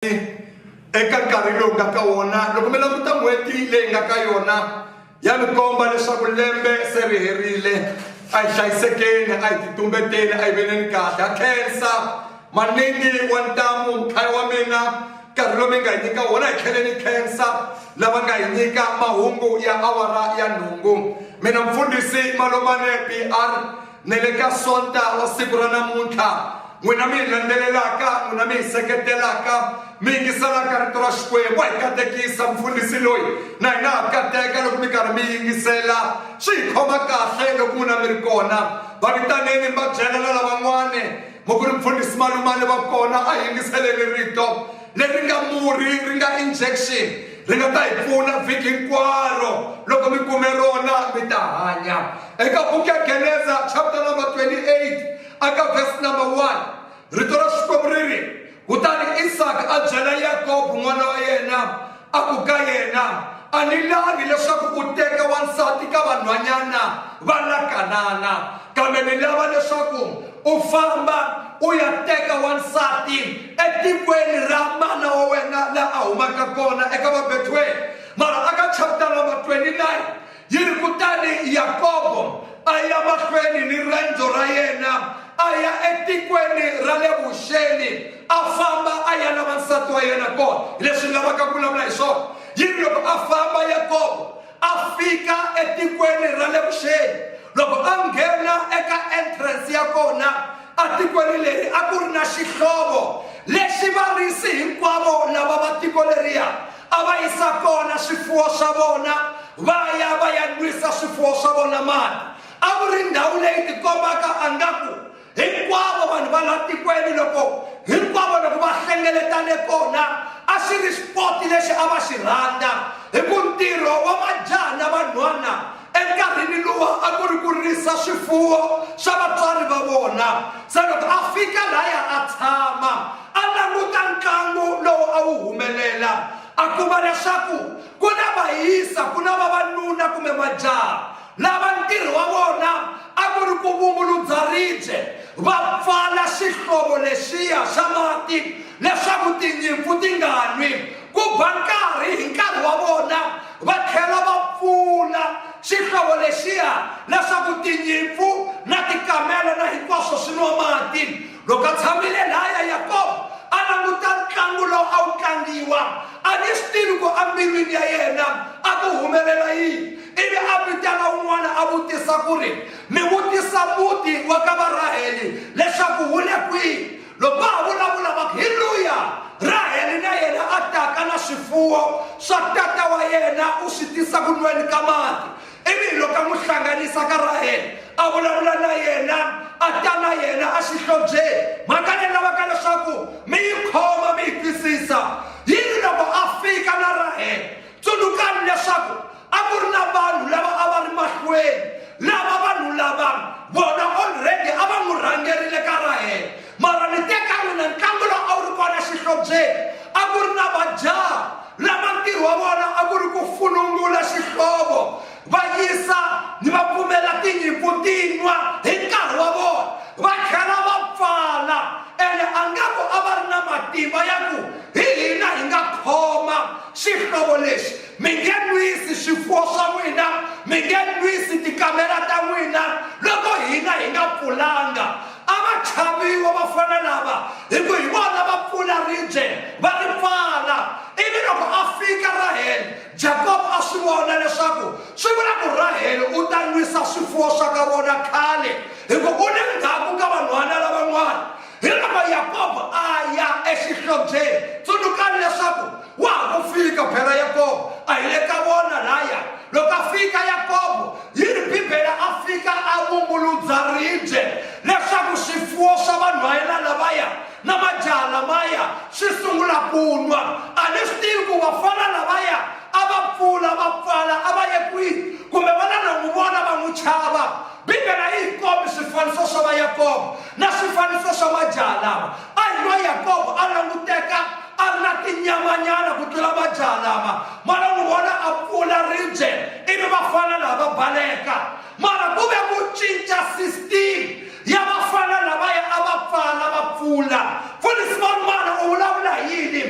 Eka nkarhi lowu nga ka wona, loko mi languta n'hweti leyi nga ka yona, ya mi komba leswaku lembe se ri herile. A hi hlayisekeni, a hi titumbeteni, a hi veneni kahle. Ha khensa Maningi wa ntamu, mkhaya wa mina, nkarhi lowu mi nga hi nyika wona. Hi tlhele ni khensa lava nga hi nyika mahungu ya awara ya nhungu. Mina Mfundhisi Malomane PR. Ni le ka Sonta wa siku ra namuntlha, n'wina mi hi landzelelaka, n'wina mi hi seketelaka, mi yingiselaka Rito ra Xikwembu, wa hi katekisa mufundhisi loyi, na hina ha kateka loko mi karhi mi yingisela. Swi hi khoma kahle loko n'wina mi ri kona. Va vitaneni mi va byela na lavan'wana, mi ku ri mufundhisi Malumani va kona, a hi yingiseleni Rito leri nga murhi, ri nga injection, ri nga ta hi pfuna vhiki hinkwaro. Loko mi kume rona mi ta hanya. Eka buku ya Geneza chapter number 28 aka verse number 1, rito ra Xikwembu ri ri, Kutani Isaka a byela Yakobo n'wana wa yena a ku ka yena, A ni lavi leswaku u teka wansati ka vanhwanyana va la Kanana, kambe ni lava leswaku u famba u ya teka wansati etikweni ra mana wa wena la a humaka kona, eka va Bethuel. Mara aka chapter number 29 Yi ri, Kutani Yakobo a ya mahlweni ni rendzo ra yena, a ya etikweni ra le vuxeni, a famba a ya lava nsati wa yena kona. Hi leswi ni lavaka ku vulavula hi swona. Yi ri, Loko a famba Yakobo a fika etikweni ra le vuxeni, loko a nghena eka entrance ya kona atikweni leri, a ku ri na xihlovo lexi varisi hinkwavo lava va tiko leriya a va yisa kona swifuwo swa vona, va ya va ya nwisa swifuwo swa vona mati. A ku ri ndhawu leyi tikombaka angaku hinkwavo vanhu va laha tikweni loko hinkwavo loko va hlengeletane kona, a xi ri xipoti lexi a va xi rhandza, hi ku ntirho wa majaha na vanhwana enkarhini luwa a ku ri ku risa swifuwo swa vatswari va vona. Se loko a fika laya a tshama, a languta ntlangu lowu a wu humelela, a kuma leswaku ku na vayisa, ku na vavanuna kumbe majaha lava ntirho wa vona a ku ri ku vumbuludza ribye va pfala xihlovo lexiya xa mati leswaku tinyimpfu ti nga nwi. Ku ba nkarhi hi nkarhi wa vona va tlhela va pfula xihlovo lexiya leswaku tinyimpfu na tikamela na hinkwaswo swi nwa mati. Loko a tshamile laya, Yakobo a languta ntlangu lowu a wu tlangiwa. A ni swi tivi ku embilwini ya yena a ku humelela yini. Ivi a vitana un'wana a vutisa ku ri, Mi vutisa muti wa ka va Raheli leswaku wu le kwihi? Loko va ha vulavula va ku, Hi luya! Raheli na yena a taka na swifuwo swa tata wa yena u swi tisa ku nweni ka mati. Ivi hi loko a n'wi hlanganisa ka Rahele, a vulavula na yena, a ta na yena exihlobyeni. Mhaka leyi lavaka leswaku mi yi khoma mi yi twisisa yi ri, loko a fika na Rahele, tsundzukani leswaku a ku ri na vanhu lava a va ri mahlweni, lava vanhu lava vona already a va n'wi rhangerile ka Rahele. Mara ni te ka n'wina, ntlangu lowu a wu ri kona exihlobyeni, a ku ri na majaha lama ntirho wa vona a ku ri ku funungula xihlovo, va yisa ni va pfumela tinyimpfu ti nwa hi nkarhi wa vona, va tlhela va pfala. Ene a nga ku a va ri na matimba ya ku hi hina hi nga khoma xihlovo lexi, mi nge nwisi swifuwo swa n'wina, mi nge nwisi tikamela ta n'wina loko hina hi nga pfulanga. A va chaviwa vafana lava, hi ku hi vona va pfula ribye va ri pfala. Ivi loko a fika Rahele, Jakobo a swi vona leswaku swi vula ku Rahele u ta nwisa swifuwo swa ka vona khale, hi ku u le ndzhaku ka vanhwana lavan'wana. Hiloko Yakobo a ya exihlobyeni. Tsundzukani leswaku wa ha ku fika phela Yakobo, a hi le ka vona laya. Loko a fika Yakobo, yi ri Bibele, a fika a vumbuludza ribye leswaku swifuwo swa vanhwanyana lavaya na majaha lamaya swi sungula ku nwa. A ni swi tivi ku vafana lavaya a va pfula va pfala a va ye kwihi, kumbe va na na n'wi vona va n'wi chava. Bibele a yi hi kombi swifaniso swa va Yakobo na swifaniso swa majaha lama. A hi lwa Yakobo a languteka a ri na tinyamanyana ku tlula majaha lama. Ma lo n'wi vona a pfula ribye ivi vafana lava va baleka. Mara ku ve ku cinca system ya vafana lavaya a va pfala va pfula. Mfundhisi Malumana u vulavula hi yini?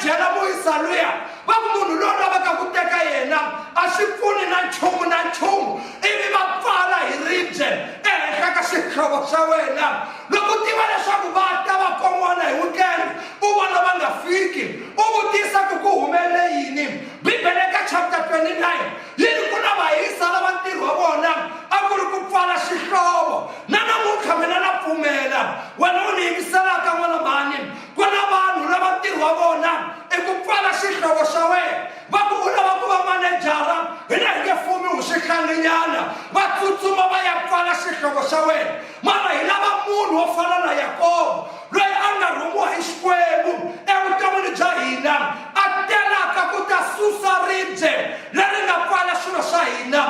byela muyisa luya va ku munhu loyi lavaka ku teka yena a swi pfuni na nchumu na nchumu ivi va pfala hi ribye ehenhla ka xihlovo xa wena loko u tiva leswaku va ta va kon'wana hi weekend u vona va nga fiki u vutisa ku ku humelele yini bibele ka chapter 29 yi ri ku na vahisa lava ntirho wa vona a ku ri ku pfala xihlovo na namuntlha mina na pfumela wena u ni yingiselaka n'wana mhani ku na vanhu lava ntirho wa vona i ku pfala xihlovo xa wena va ku u lava ku va manejara hina hi nge fumi hu xihlanginyana va tsutsuma va ya pfala xihlovo xa wena mara hi lava munhu wo fana na yakobo loyi a nga rhumiwa hi xikwembu evuton'wini bya hina a telaka ku ta susa ribye leri nga pfala swilo swa hina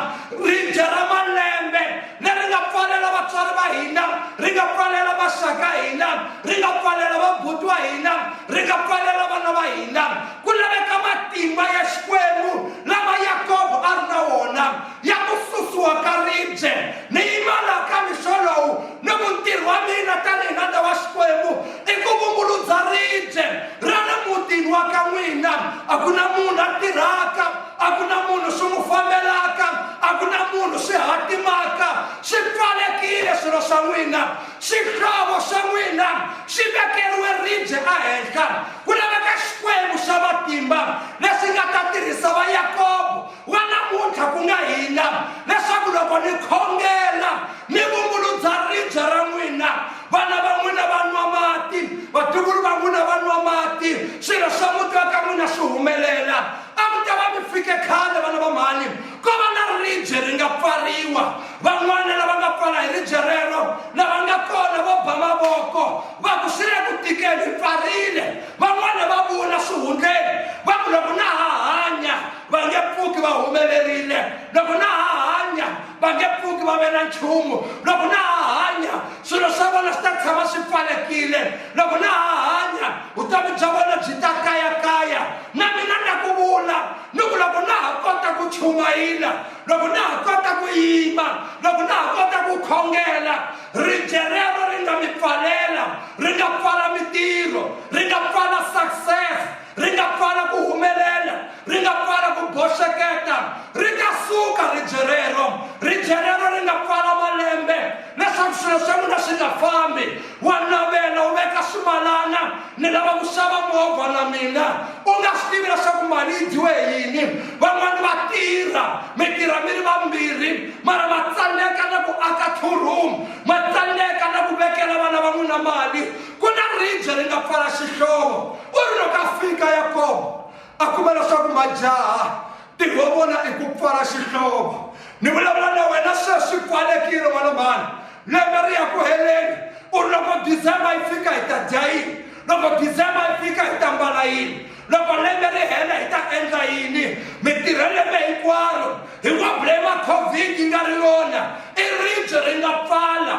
ribye ra malembe leri nga pfalela vatswari va hina ri nga pfalela maxaka hina ri nga pfalela vabuti wa hina ri nga pfalela vana va hina ku laveka matimba ya xikwembu lama yakobo a ri na wona ya ku susiwa ka ribye ni yima laha ka mixo lowu ni ku ntirho wa mina tanihi nandza wa xikwembu i ku vumbuludza ribye ra le mutini wa ka n'wina a ku na munhu a tirhaka a ku na munhu swi n'wi fambelaka a ku na munhu swi hatimaka swi pfalekile swilo swa n'wina xihlovo xa n'wina xi vekeriwe ribye ehenhla ku laveka xikwembu xa matimba lexi nga ta tirhisa va yakobo wa namuntlha ku nga hina leswaku loko ni khongela ni vumbuludza ribye ra n'wina vana va n'wina va nwa mati vatukulu va n'wina va nwa mati swilo swa muti wa ka n'wina swi humelela a mi ta va mi fike khale vana va mhani ko va na ribye ri nga pfariwa van'wana lava nga pfala hi ribye rero lava nga kona vo ba mavoko va ku swi le ku tikeni hi pfarile van'wana va vula swihundleni va ku loko na ha hanya va nge pfuki va humelerile loko na ha hanya va nge pfuki va ve na nchumu loko na ha hanya swilo swa vona swi ta tshama swi pfalekile loko na ha hanya vutomi bya vona byi ta kayakaya na mina na ku vula ni ku loko na ha kota ku chumayila loko na ha kota ku yima loko na ha kota ku khongela ribye rero ri nga mi pfalela ri nga pfala mitirho ri nga pfala success ri nga pfala ku humelela ri nga pfala ku boxeketa ri nga suka ribye rero ribye rero ri nga pfala malembe leswaku swilo swa n'wina swi nga fambi wa navela u veka swimalana ni lava ku xava movha na mina u nga swi tivi leswaku mali yi dyiwe hi yini van'wani va tirha mi tirha mi ri vambirhi mara ma tsandzeka na ku aka two room ma tsandzeka na ku vekela vana va n'wina mali ku na ribye ri nga pfala xihlovo u ri loko a fika yakobo a kuma leswaku majaha ntirho wa vona i ku pfala xihlovo ni vulavula na wena sweswi pfalekile n'wana mhani lembe ri ya ku heleni u ri loko december yi fika hi ta dya yini loko december yi fika hi ta mbala yini loko lembe ri hela hi ta endla yini mitirho lembe hinkwaro hi nga blame covid yi nga ri yona i ribye ri nga pfala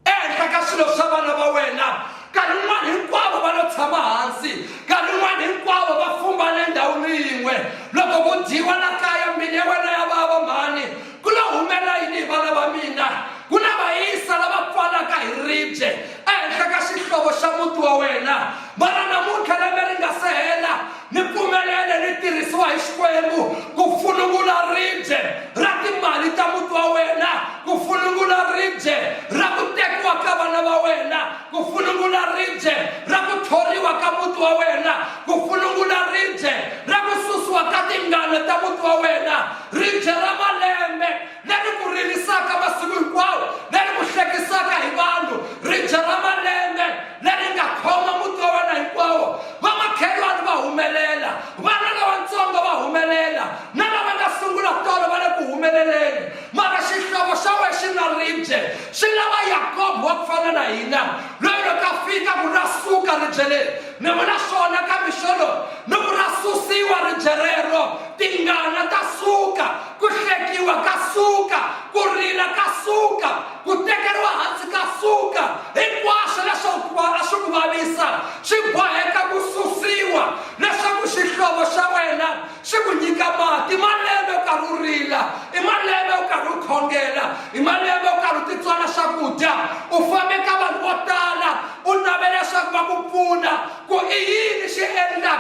ehenhla ka swilo swa vana va wena nkarhi wun'wana hinkwavo va lo tshama hansi nkarhi wun'wana hinkwavo va fumbane ndhawini yin'we loko ku dyiwa la kaya mbilu ya wena ya vava mhani ku lo humela yini hi vana va mina ku na vayisa lava pfalaka hi ribye ehenhla ka xihlovo xa muti wa wena mara namuntlha lembe ri nga se hela ni pfumelele ni tirhisiwa hi xikwembu ku funungula ribye ra timali ta muti wa wena ku funungula ribye ra ku tekiwa ka vana va wena ku funungula ribye ra ku thoriwa ka muti wa wena ku funungula ribye ra ku susiwa ka tingana ta muti wa wena ribye ra malembe leri ku rilisaka masiku hinkwawo leri ku hlekisaka hi vanhu ribye ra malembe leri nga khoma muti wa wena hinkwawo vamakhelwani va humelela vana lavatsongo va humelela na lava nga sungula tolo va le ku humeleleni mara xihlovo xa wena xi na ribye swi lava yakobo wa ku fana na hina loyi loko a fika ku ra suka ribye leri ni vula swona ka mixo lowu ni ku ra susiwa ribye rero tingana ta suka ku hlekiwa ka suka ku rila ka suka ku tekeriwa hansi ka suka hinkwaswo leswaku a swi ku vavisa swi boheka ku susiwa leswaku xihlovo xa wena xi ku nyika mati malembe u karhi u rila i malembe u karhi u khongela i malembe u karhi u titswala swakudya u fambe ka vanhu vo tala u navela leswaku va ku pfuna ku i yini xi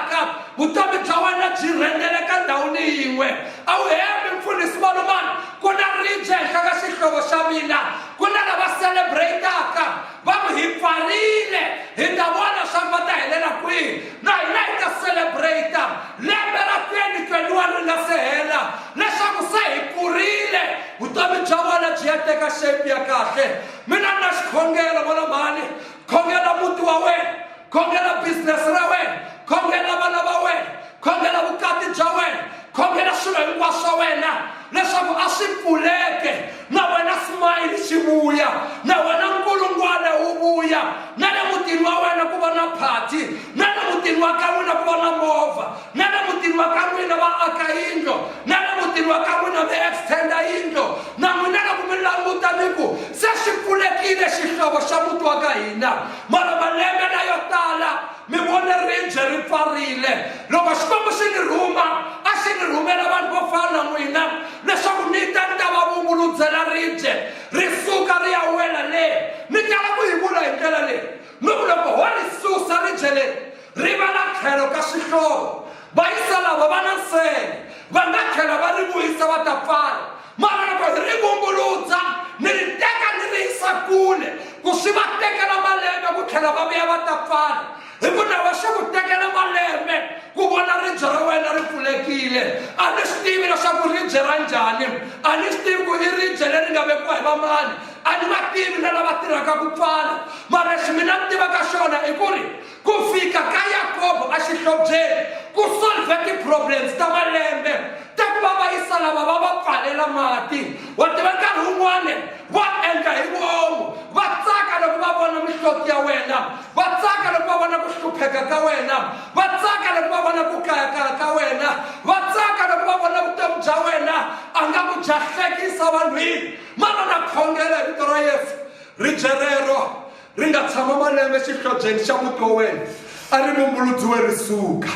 celebrate-aka vutomi bya wena byi rhendzeleka ndhawini yin'we a wu hembi mfundhisi malumani ku na ribye henhla ka xihlovo xa mina ku na lava celebrate-aka va ku hi pfarile hi ta vona swa ku va ta helela kwihi na hina hi ta celebrate lembe ra 2021 ri nga se hela leswaku se hi pfurile vutomi bya vona byi ya teka shape ya kahle mina ni na xikhongelo vona mhani khongela muti wa wena khongela business ra wena khongela vana va wena khongela vukati bya wena khongela swilo hinkwaswo swa wena leswaku a swi pfuleke na wena smile xi vuya na wena nkulungwana wu vuya na le mutini wa wena ku va na phati na le mutini wa ka n'wina ku va na movha na le mutini wa ka n'wina va aka yindlo na le mutini wa ka n'wina mi extenda yindlo na n'wina loko mi languta mi ku se xi pfulekile xihlovo xa muti wa ka hina mara malembe layo tala mi vone ribye ri pfarile loko xikwembu xi ni rhuma a xi ni rhumela vanhu vo fana na n'wina leswaku ni ta ni ta va vumbuludzela ribye ri suka ri ya wela le ni tala ku yi vula hi ndlela leyi ni ku loko ho ri susa ribye leri ri va la tlhelo ka xihlovo vayisa lava va na nsele va nga tlhela va ri vuyisa va ta pfala mara loko hi ri vumbuludza ni ri teka ni ri yisa kule ku swi va tekela malembe ku tlhela va vuya va ta pfala hi ku nawe swi ku tekela malembe ku vona ribye ra wena ri pfulekile a ni swi tivi leswaku ribye ra njhani a ni swi tivi ku i ribye leri nga vekiwa hi vamani a ni va tivi na lava tirhaka ku pfala mara lexi mina ni tivaka xona i ku ri Ku fika ka Yakobo exihlobyeni ku solve ti-problems ta malembe ta ku va vayisa lava va va pfalela mati. Wa tiva nkarhi wun'wana va endla hi vomu, va tsaka loko va vona mihloti ya wena, va tsaka loko va vona ku hlupheka ka wena, va tsaka loko va vona ku kayakaya ka wena, va tsaka loko va vona vutomi bya wena a nga ku bya hlekisa vanhwini. Mara na khongela hi vito ra Yesu ribye rero ri nga tshama malembe xihlobyeni xa muti wa wena a ri vumbuludziwe ri suka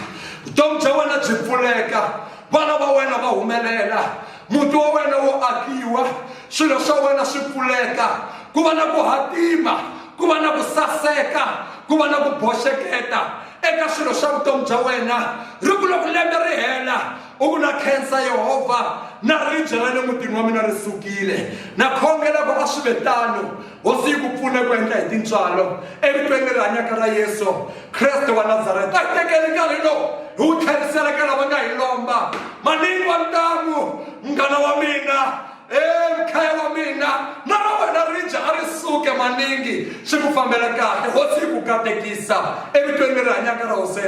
vutomi bya wena byi pfuleka vana va wena va humelela muti wa wena wo akiwa swilo swa wena swi pfuleka ku va na ku hatima ku va na ku saseka ku va na ku boxeketa eka swilo swa vutomi bya wena ri ku loko lembe ri hela u ku na khensa yehovha na ribye ra le mutini wa mina ri sukile na khongela ku a swi ve tano Hosi yi ku pfune ku endla hi tintswalo evitweni leri hanyaka ra Yesu Kreste wa Nazareta. A hi tekeli nkarhi lowu hi wu tlherisela ka lava nga hi lomba. Maningi wa ntamu, munghana wa mina, mkhaya wa mina, na ra wena ribye a ri suke maningi swi ku fambela kahle. Hosi yi ku katekisa evitweni leri hanyaka ra Hosi.